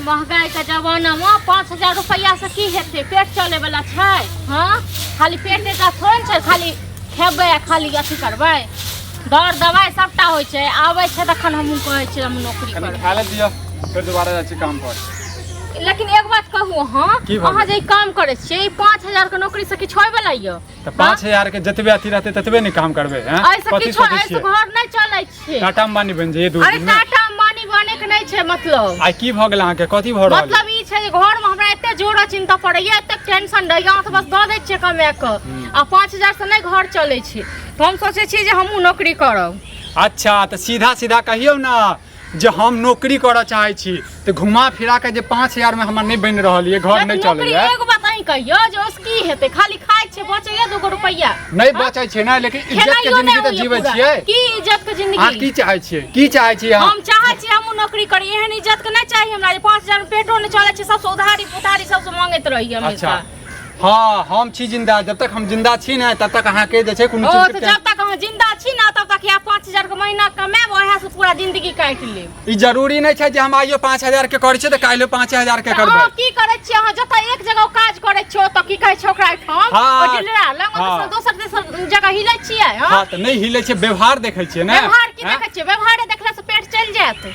महंगाई के जमाना में 5000 रुपया से की हेतै? पेट चले वाला छै? हाँ, खाली पेट टा थोड़े ने छै, खाली खेबै आ खाली अथी करबै। दर दवाइ सबटा होइ छै। आबै छै तखन हमहूँ कहै छियै हम नौकरी कनि करबै। खा ले दिअ, फेर दोबारा जाइ छी काम पर। लेकिन एक बात कहू अहाँ, की भऽ अहाँ जे ई काम करै छियै, ई 5000 के नौकरी से किछु होय वाला यऽ? तऽ 5000 के जतबे अथी रहतै ततबे ने काम करबै हैं? एहिसँ कथी किछु सोचै एहिसँ छियै? घर नहि चलै छै। टाटा अंबानी बनि जइयै 2 अरे दिन में? टाटा अंबानी बने के नहि छै मतलब। आइ की भऽ गेल अहाँके? कथी भऽ रहल? मतलब ई छै जे घर में हमरा एते जोर चिंता पड़ैया, एते टेंशन रहैया, अहाँ तऽ बस दऽ दै छियै कमा कऽ, आ 5000 से नहि घर चलै छै। तऽ हम सोचै छियै जे हमहूँ नौकरी करब। अच्छा, तऽ सीधा सीधा कहियौ ने जे हम नौकरी करऽ चाहै छी, तऽ घुमा फिरा के जे 5000 में हमर नहि बनि रहल ये, घर नहि नौकरी चलैया। एगो बात अहीं कहियौ जे ओहिसँ की हेतै? खाली खाइ छियै, बचैया 2 गो रुपैआ? नहि बचै छै ने, लेकिन इज्जत के खेनाइयो जिंदगी नहि तऽ होइए जीबै पूरा। छियै। की इज्जत के अहाँ जिंदगी? की चाहै छियै? की चाहै छियै अहाँ? हम चाहै छियै हमहूँ नौकरी करी। एहन इज्जत के नहि चाही हमरा जे 5000 में पेटो नहि चलै छै, सबसँ उधारी पुधारी सबसँ मांगैत रहियै अच्छा हमेशा। हाँ, हम छी जिंदा, जब तक हम जिंदा छी ने तब तक अहाँके जे छै कोनो ओ चीज तऽ के जब तक अहाँ जिंदा छी ने तब तक इएह 5000 के महीना कमायब, ओएह से पूरा जिंदगी काटि लेब। ई जरूरी नहि छै जे हम आइयो 5000 के करै छियै तऽ काल्हियो 5000 के तऽ करबै। अहाँ की करै छियै? अहाँ जतऽ एक जगह काज करै छियै ओतऽ की कहै छै ओकरा एहिठाम, हाँ। ओ डीलरा लग, ओतऽ हाँ। सँ दोसर तेसर जगह हिलै छियै? हाँ? हाँ, तऽ नहि हिलै छै, व्यवहार देखै छियै ने। व्यवहार की हैं? देखै छियै? व्यवहारे देखला से पेट चलि जायत?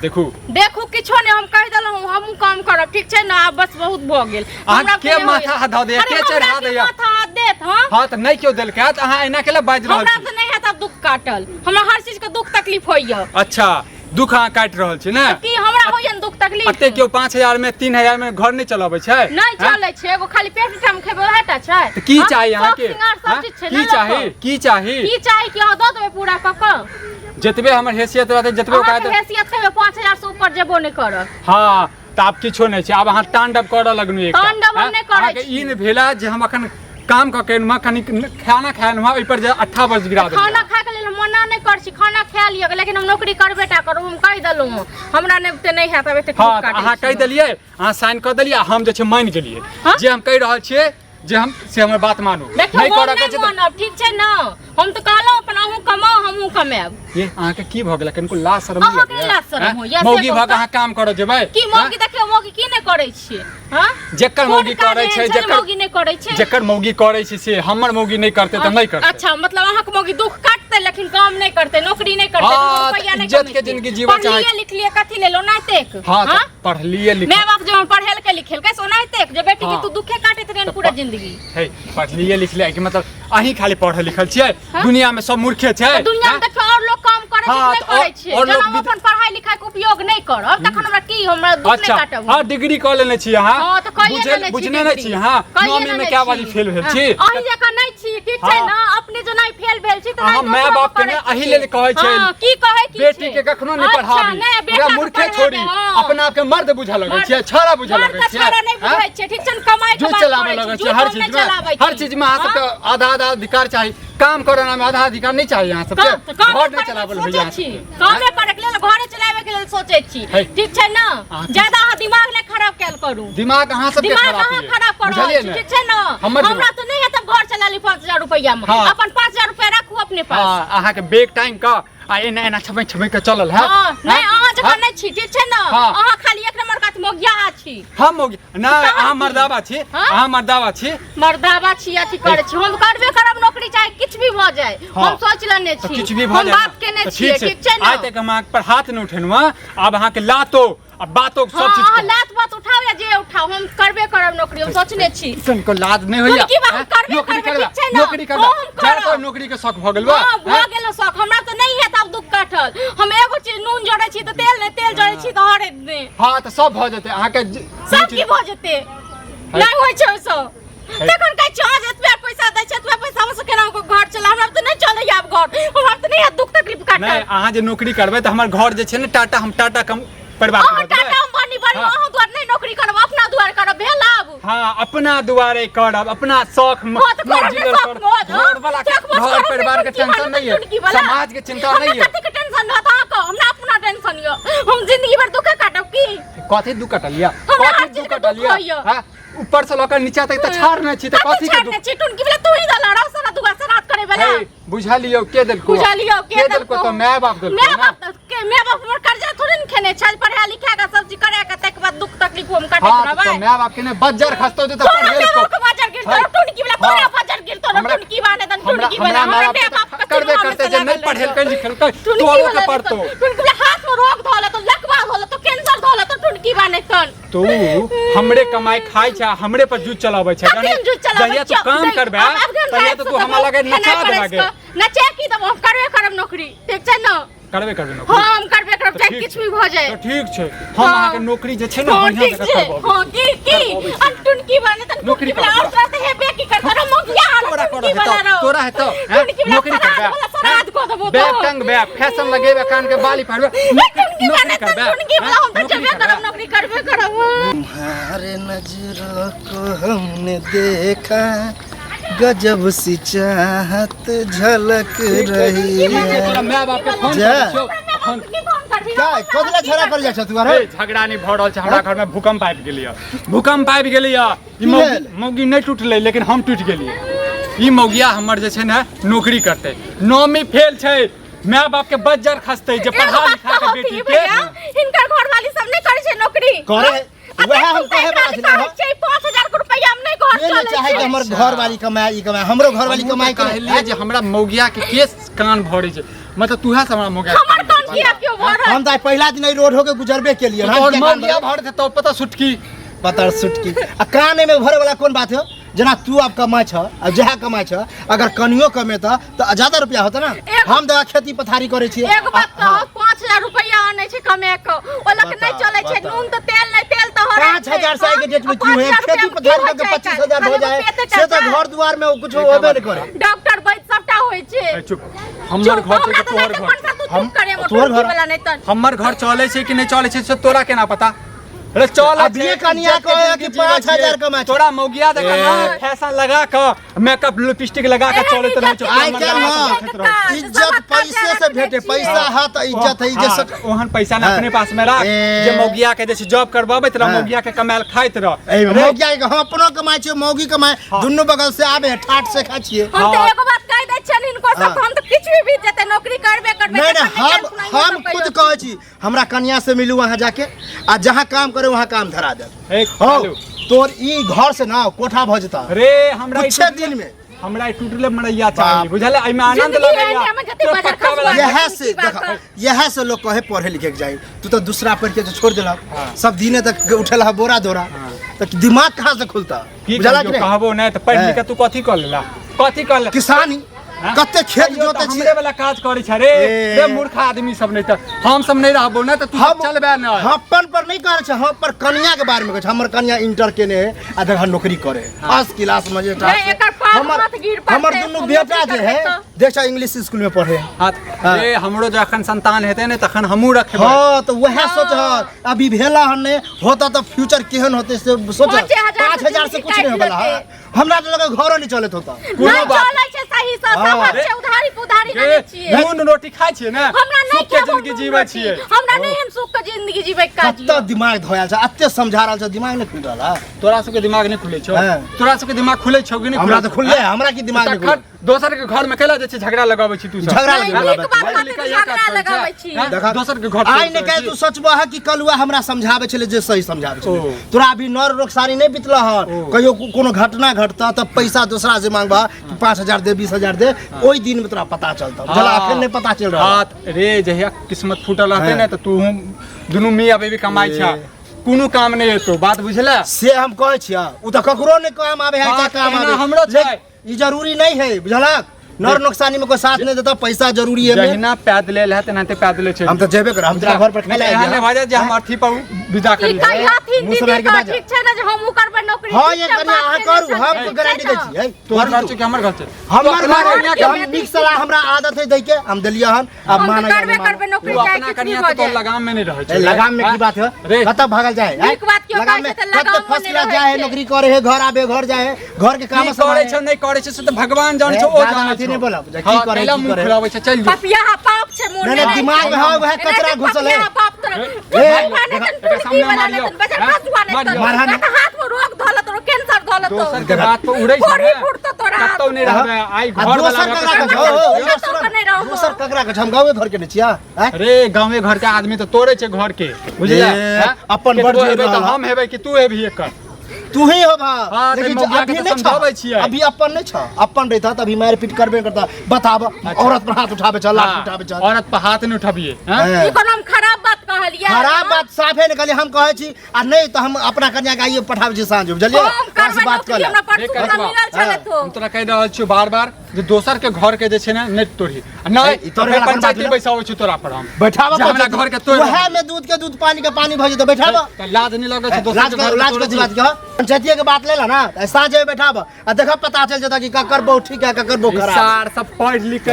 देखू देखू, किछो नहि, हम कहि देलहुँ हमहूँ काम करब, ठीक छै ने? आब बस बहुत भऽ गेल। अहाँ हमरा के नहि होइए। माथा हाथ धऽ दैया? अरे के चढ़ा हमरा के दैया? माथा हाथ देत? हाँ हाँ, तऽ नहि केओ देलकै तऽ अहाँ एना केला बाजि रहल हमरा छी? से नहि हैत आब दुख काटल। हमरा हर चीज के दुख तकलीफ होइए। अच्छा, दुख अहाँ काटि रहल छी ने? की हमरा होइए ने दुख तकलीफ? एते केओ 5000 में 3000 में घर नहि चलबै छै? नहि हैं? चलै छै। एगो खाली पेट टा मे खेबै ओएह टा छै? तऽ की हाँ? चाही अहाँके? शौक सिंगार सब हैं? चीज छै की ने चाही? लोकके। की चाही? की चाही कि अहाँ दऽ देबै पूरा कऽ कऽ? जतबे हमर हैसियत रहतै, जतबे अहाँके औकात। हैसियत खेबै, 5000 से ऊपर जेबो नहि करत। हाँ, तऽ आब किछो नहि छै। आब अहाँ तांडव करऽ लगलू एकटा। तांडव हम हैं? नहि करै अहाँके छी। ई नहि भेला जे हम अखन काम कऽ के एलहुँ हँ, कनि खाना खाय एलहुँ हँ, ओहिपर जे अट्ठा बज गिरा देलियै। खाना खाय के लेल हम मना नहि करै छी, खाना खा लिअ, लेकिन हम नौकरी करबे टा करब। हम कहि देलहुँ हँ, हमरा नहि ओते नहि हैत आब एतेक हाँ, दुख तऽ काटै अहाँ छी कहि हम। देलियै, अहाँ साइन कऽ देलियै आ हम जे छै मानि गेलियै। हाँ? जे हम कहि रहल छियै जे हम से हमर बात मानू। देखियौ, नहि हम करऽ के नहि छै तऽ मानब, ठीक छै ने? हम तऽ कहलहुँ अपन अहूँ कमाउ, हमहूँ कमायब। ये अहाँके की भऽ गेल? कनिको लाज शरम नहि अहाँके लगैया? लाज शरम हैं? होइया, से मौगी कहू भऽ के तऽ? अहाँ काम करऽ जेबै? की मौगी? देखियौ, मौगी की नहि करै छियै? हाँ? जेकर कोन मौगी काज करै एहन छै, जे जेकर मौगी नहि करै छै? जेकर मौगी करै छै से, हमर मौगी नहि करतै तऽ नहि करतै। अच्छा, मतलब अहाँके मौगी दुख काटतै लेकिन काम नहि करतै, नौकरी नहि करतै, हाँ, दूगो रुपैआ तऽ नहि इज्जत के कमेतै। जिंदगी जीबऽ चाहै पढ़लियै लिखलियै कथी लेल? ओनाहिते? हाँ, तऽ हाँ? पढ़लियै लिखलियै। माय बाप जो पढ़ेलकै लिखेलकै से ओनाहिते जे बेटी के हाँ। तू दुखे काटैत रहन तऽ पूरा जिंदगी? हे, पढ़लियै लिखलियै कि मतलब अहीं खाली पढ़ल लिखल छियै? हाँ? दुनिया में सब मूर्खे छै? तऽ दुनिया में हाँ? देखियौ और लोग काम करै छै हाँ, कि नहि तऽ करै और- छै? और जब लोग हम अपन पढ़ाई लिखाई के उपयोग नहि करब तखन हमरा की, हमरा दुख नहि अच्छा काटब? हाँ, डिग्री कऽ लेने छी अहाँ? हाँ, तऽ कहिये बुझे लेने छी बुझने नहि डिग्री। छी अहाँ? कहिये नौमी में लेने कए छी। बारी फेल भेल हाँ, छी? अहीं जकाँ नहि छी, ठीक छै हाँ। ने? अपने जो नहि फेल भेल छी तऽ अहाँ नहि माय दोसरो बाप के करै ने छी। एहि लेल कहै छै, हाँ, की कहै की बेटी छै? के कखनो नहि अच्छा, पढ़ाबी, नहि, ओकरा बेटा के मूर्खे पढ़ेबै, छोड़ी। हाँ। अपना आपके मर्द बुझऽ लगै मर्द- छियै, छौड़ा बुझऽ मर्द लगै के छियै, छौड़ा नहि हाँ? बुझै छियै, ठीक छै ने? कमाइ के जुझ बात चलाबऽ करै लगै छी, छियै हर झूठ हम चीज नहि में। चलाबै हर छी। चीज में अहाँ हाँ? सबके आधा आधा अधिकार चाही। काम करऽ में आधा अधिकार नहि चाही अहाँ सबके? काम- कामे घर नहि करैके चलाबल सोचै होइया अहाँ छी। सबके? कामे करैके लेल, घरे चलाबैके लेल सोचै छी, है। ठीक छै ने? अहाँ- ज्यादा अहाँ दिमाग नहि खराब कयल करू। दिमाग अहाँ सबके दिमाग खराब अहाँ ये। खराब कर रहल बुझलियै छी, ने? ठीक छै ने? हमर हमरा दिमाग- तऽ नहि हेतै घर चला ली 5000 रुपैआ मे। हाँ। अपन 5000 रुपैआ राखू अपने पास। हाँ, अहाँके बैग टांगि कऽ आ एना एना छपैक छपैक कऽ चलल है? हाँ, नहि, अहाँ जकाँ हाँ? नहि छी, ठीक छै ने? हाँ। अहाँ खाली एक नंबर का मोगिया छी। हम मोगी नहि? कहाँ अहाँ छी? मर्दाबा छी। हाँ? अहाँ मर्दाबा छी। मर्दाबा छी, अथी करै छी। हम करबे करब नौकरी, चाहे किछु भी भऽ जाए। हाँ। हम सोच लेने तऽ छी, किछु भी भऽ हम जाए बात ने, केने तऽ छियै, ठीक छै ने? आइ तक हम अहाँके पर हाथ नहि उठेलहुँ हँ, आब अहाँके लातो आ बातो सब हाँ, चीज अहाँ कहब। लात बात उठाउ या जे उठाउ, हम करबे करब नौकरी, हम सोचने छी। कनिको लाज नहि होइया? की बात हैं? करबे नौकरी करबै, करबै, ठीक छै ने? नौकरी करबै। हाँ, हम जाय करब। तो नौकरी के शौक भऽ गेल बा? हाँ, भऽ हैं? गेल शौक। हमरा तऽ नहि हैत आब दुख काटल। हम एगो चीज नून जोड़ै छी तऽ तेल नहि, तेल जोड़ै छी तऽ हरैद नहि। हाँ, तऽ सब भऽ जेतै अहाँके सब की भऽ जेतै? नहि होइ छै ओहिसँ। तखन कहै छी अहाँ जे एतबे पैसा दै छै, एतबे पैसा मे से केना घर चला? हमरा तऽ नहि चलैया आब घर, हमरा तऽ नहि हैत दुख तकलीफ नहि काटल। अहाँ जे नौकरी करबै तऽ हमर घर जे छै ने टाटा, हम टाटा कम परिवार के अहाँ भऽ जेबै। टाटा अंबानी बनू। हाँ। अहाँ दुआरे नहि नौकरी करब, अपना दुआरे करब, भेल आब? हाँ, अपना दुआरे करब, अपना शौक हाँ, तऽ करब मर्जी ने लेल शौक करब। मौज, हाँ? घर वाला के शौक मौज घर करब ने परिवार के टुनकी टेंशन वाला, नहीं है, टुनकी वाला। समाज के चिंता हमरा नहीं है। कथी के टेंशन रहत अहाँके? हमरा अपना टेंशन यऽ। हम जिंदगी भर दुखे काटब की? कथी दुख कटलिया? हमरा कथी हर चीज दुख के दुख कटलिया? होइया। हाँ, ऊपर से लऽ कऽ नीचा तक तऽ छाड़ नहि छी, तऽ कथी के दुख? छाड़ने छी? टुनकी वाला तू ही दला रह सारा दुआ सरात करे वाला। हे, बुझलियौ के देलको? बुझलियौ के के देलको? तऽ माय बाप देलको माय ने। बाप के माय बाप हमर कर्जा थोड़े ने खेने छै, पढ़ा लिखा के सब चीज करा के तक बाद खटैत हाँ रहबै तो my बाप के ने बज्जर खसतो जे तो तोरा पढ़ेल माय को बाप के बजर गिरतो हाँ। टुनकी वाला तोरा हाँ। बजर गिरतो हमरा- टुनकी वाला तन हमरा टुनकी वाला हमरा हमरा माय माय बाप बाप के करबे चिन्हा में करते से जे नहीं लागल पढ़ेलकै रहतो। लिखलकै टुनकी तोरो वाला के पढ़तो टुनकी वाला हाथ में रोग धोले तो लकवा धोले तो कैंसर धोले तो टुनकी बने तन तू हमरे कमाई खाइ छै हमरे पर जूत चलाबै छै कथी हम जूत चलाबै जहिया तू छियौ? काम नहीं, करबे आब हम तहिया तो तू हमरा लगे नचा देबा गे नचे की तब हम करबे करब नौकरी ठीक छै ने करबे करबे नौकरी हाँ हम करबे करब तऽ चाहे ठीक किछु भी भऽ जाए तऽ ठीक छै हम हाँ। अहाँके नौकरी जे छै ने हाँ बढ़िआँ ठीक जकाँ छै करबाबै हाँ की की हम टुनकी बने तन नौकरी टुनकी वाला और करब। तोरा तऽ हेबे की करतौ रे मोगिया हाल तोरा टुनकी करऽ वाला हेतौ रहो तोरा हेतौ हैं? टुनकी वाला नौकरी श्राद्ध करबे वाला श्राद्ध कऽ देबो बैग तो टंगबे फैशन लगेबे कान के बाली पहिरबे टुनकी नौकरी बने तन करबे टुनकी वाला हम तऽ नौकरी जेबे करबे। करब नौकरी करबे करब तुम्हारे नजरों को हमने देखा गजब सी चाहत झलक रही ठीक छै, है तोरा my बाप के फोन जा। करै छियौ फोन का कथी ला झगड़ा कर जाइ छ तू अरे ए, झगड़ा नहीं भऽ रहल छै हमरा घर में भूकंप आबि गेलै भूकंप आबि गेलै ई की मौगी भेल? मौगी नहि टूटलै लेकिन हम टूटि गेलियै ई मौगिया हमर जे छै ने नौकरी करतै नौमी फेल छै my बाप के बज्जर खसतै जे एगो पढ़ा बात लिखा के कहब बेटी की के भैया हिनकर घरवाली सब नहि करै छै नौकरी करे है। वएह हम कहे वाला छलियै हँ। छै 5000 के रुपैआ हम नहि घर ये चलै नहीं चाहे कि छै हमर घर वाली कमाए ई कमाए हमरो घर वाली हमहूँ कमाए तऽ के कहलियै जे हमरा मौगिया के केस कान भरै छै मतलब तूहे से हमरा मौगिया के हमर कान कान किया क्यों भरत हम तऽ आइ पहिला दिन एहि रोड होके गुजरबे केलियै भरै। हम तोहर किया कान मौगिया भरबै? भरतै तऽ पता सुटकी पता सुटकी आ कान एहिमे भरे वाला कोन बात है जेना तू आब कमाइ छ आ जएह कमाइ छ अगर कनियो कमेतऽ तऽ ज्यादा रुपया होतै ने हम तऽ खेती पथारी करै छियै एगो बात कहो 5000 रुपैआ आनै छै कमे के ओ लक नहि चलै छै नून तऽ तेल नहि तेल तऽ हरै 5000 से आइ के डेट में की होय खेती पथारी करके 25000 हो जाए से तऽ घर दुआर में कुछ होबे नहि करे डॉक्टर वैद्य सबटा होइ छै चुप हमर घर छै कि तोहर घर हम तोहर घर वाला नहि तऽ हमर घर चलै छै कि नहि चलै छै से तोरा केना पता अरे चल अभिये कनिया कहे कि 5000 कमाइ छै। तोरा मौगिया देखा ना फैशन लगा के मेकअप लिपस्टिक लगा के चलैत रहै छै आइ काल्हि ना इज्जत पैसे से भेटे पैसा है तऽ इज्जत है इज्जत से ओहन पैसा ना हाँ। अपने पास में राख ए। जे मौगिया के जे छै जॉब करबाबैत रह हाँ। मौगिया के कमायल खाइत रह ए मौगिया के हम अपनो कमाइ छियै मौगी कमाइ दुनू बगल से आबे ठाठ से खाइ छियै हम तऽ हाँ। एगो बात कहि दै छियनि हिनको सब हाँ। हम तऽ किछु भी बीत जेतै नौकरी करबे करबै नहीं नहीं तखन हम नहि सुनाइयो हम सब खुद कहियो। कहै छी हमरा कनिया से मिलू वहाँ जाके आ जहाँ काम करे वहाँ काम धरा दे ए, हो चालू। तोर ई घर से ना कोठा भऽ जेता रे हमरा ई कुछे टूटले- दिन में। हमरा ई टूटले मरैया चाही बाप। बुझल एहिमे आनंद जिंदगी लगैया एहने में जते तोर बाजार पक्का वाला खसुआ। यह से की बात देखा है। यह से लोग कहे पढ़े लिखे के जाई तू तो दूसरा पढ़ के जो छोड़ देलक हाँ। सब दिने तक उठेला है बोरा दोरा तो दिमाग कहाँ से खुलता की बुझला कि कहियो नहीं कहबो नहि तऽ पढ़ि हाँ। लिख के तू कथी कर लेला कथी कर ले किसानी हाँ? कते खेत कहियो जोते तऽ छी हमरे वाला काज करै छै रे ए। रे मूर्ख आदमी सब नहि तऽ हम सब नहि रहबो ने तऽ तू सब चलबे ने हम अपन पर नहीं करै छै हम पर कनिया के बारे में कहै छै हमर कनिया इंटर केने है आ देखा नौकरी करे है फर्स्ट क्लास में जे नहीं, एकर पाग मत गिर पड़तै, हमर दुनू हम बेटा नौकरी जे है करबै तऽ। देख छै इंग्लिश स्कूल में पढ़े है हाँ, हाँ। रे हमरो जखन संतान हेतै ने तखन हमहूँ रखबै हाँ तो वह सोच अभी भेला हन नहीं होता तो फ्यूचर केहन होते से सोच 5,000 5000 से कुछ नहीं जिंदगी होबला काटि हमरा तो लगे घरो नहीं चलत होता कोनो नहि बात चलै छै सही से हाँ। सब छै उधारी पुधारी रे, लेने छियै नून रोटी खाइ छियै ने हमरा नहि सुख के खेबो जिंदगी नून जीबै रोटी। छियै हमरा नहि एहन सुख के जिंदगी जीबै के काज कत्ता दिमाग धोयल छै एते समझा रहल छै दिमाग नहीं खुल रहल है तोरा सबके दिमाग नहि खुलै छौ हाँ। तोरा सबके दिमाग खुलै छौ कि नहि हमरा खुलै तऽ छौ? खुलले है, हमरा की दिमाग नहीं तखन दोसर के घर में कैला जे छै झगड़ा लगाबै छी तू सब झगड़ा नहीं, लगेबे नीक बात पढ़ि खातिर लिख के इएह झगड़ा काज करै लगाबै छै। छी। हाँ? देखा दोसर के घर आइ ने काल्हि तू सोचबह है कि कलुआ हमरा समझाबै छलै जे सही समझाबै छलै ओ। तोरा अभी नर रोकसारी नहि बीतल हन ओ। कहियो कोनो घटना घटता तऽ पैसा दोसरा से मांगबह कि 5000 दे 20000 दे ओहि दिन में तोरा पता चलता बुझला अखन नहि पता चलि रहल हाँ रे जहिया किस्मत फूटल रहतै हाँ। ने तऽ तू दुनू मियाँ बेबी कमाइ छ कोनो काम नहि एतौ बात बुझले से हम कहै छियै ओ तऽ ककरो नहि काम आबै है हाँ, चाहे काम एना आबै हमरो छै। लेकिन ई जरूरी नहि है बुझलक नर नुकसानी में कोई साथ नहीं देता पैसा जरूरी है में। जहिना पैदले है तेनाहिते पैदले चलि हम तऽ जेबे करब हम तोरा घर पर खाइ नहि लए एहन नहि भऽ जाय जे हम अथी पर विदा ई करी कहियाथिन मुँह से दीदी मारि के तऽ बाजऽ। ठीक छै ने जे हमहूँ करबै नौकरी हाँ ठीक ये छै, कनिया बात अहाँ केने करू छथिन, हम ठीक गारंटी छै दै ने? छी है तोहर घर छै कि हमर घर छै हमर तू अपना घर कनिया के हम नीक सलाह हमरा आदत है दै के हम देलियै हन अब हम तऽ माना या करबे नहि माना। करबै नौकरी तू चाहे अपना किछु भी कनिया भऽ के तोर जाए लगाम में नहीं रहै छै ए, लगाम में की बात है रे कतऽ भागल जाए हैं? नीक बात केओ लगाम कहै में छै तऽ कते लगामो फर्स्ट नहि क्लास रहै जाए है छै। नौकरी करे है घर आबे घर जाए है घर के काम की करे छै नहीं करे छै से तऽ भगवान जानै छै ओ जादा जानै अथी छै नहि बोलब, जे की हाँ, करे, कैला की मुँह करे। खुलाबै छै चलि जो पपिया पाप छै मोन नहीं नहीं दिमाग में है वह कचरा घुसल है पपिया पाप तोरा ए, माने तन एकरा टुटकी सामने वाला मारियौ। ने तन बजर हैं? खसुआ ने तन मारियौ। मारहा ने। ना तऽ हाथ में रोग धोलत तोरा कैंसर धोलत दोसर के बात पर उड़ै छै फोड़ी ने फुटतो तोरा कतौ नहि रहबै आइ आ घर दोसर वाला ककरा के कहै छै? ओ, ओ, दोसर के नहि रहबो। दोसर ककरा के छै? हम गाँवे घर के नहि छियै आँय? अरे गाँवे घर के आदमी तऽ तोड़े छै घर के बुझलियै ए, हैं? अपन बड़ केतबो जोर हेबै तऽ रहल। हम हेबै कि तू हेबही एकर तू ही हो भा हाँ, तऽ लेकिन मौगिया के अभी तऽ नहीं समझाबै छह छियै। अभी अपन नहीं छह अपन रहता तऽ अभी मारि पीट करबे करता बताब औरत पर हाथ उठाबे छह लाठी हाँ, उठाबे छह औरत पर हाथ नहीं उठबिए हैं? हाँ। ई कोनो हम खराब बात कहलियै खराब बात साफे नहीं कहलियै हम कहै छी आ नहीं तऽ हम अपना कन्या के आइए पठाबै छी साँझ बुझलियै हम ओकरा से करबै बात कर नौकरी ले। हमरा परसू देख, हमरा कटवा। मिलल छलै हाँ। तो हम तोरा कहि रहल छियौ बार बार जे दोसर के घर के जे छै ने नहि तोड़ही आ नहि ए, ई तोड़े तऽ वाला कोन बात पंचायती भेलै? बैसाबै छियौ तोरा पर हम बैठाबऽ जे हमरा पंचायती। घर के तोड़ि उएह में दूध के दूध पानी के पानी भऽ जेतै बैठाबऽ तऽ लाज नहि लगै छै दोसर लाज के घर के लाज तोड़ै कथी छी? बात के पंचायतीये के बात ले ला ना साँझे बैठाबऽ आ देखब पता चल जेतै कि ककर बहु ठीक है ककर बहु ई खराब सार सब पढ़ लिख के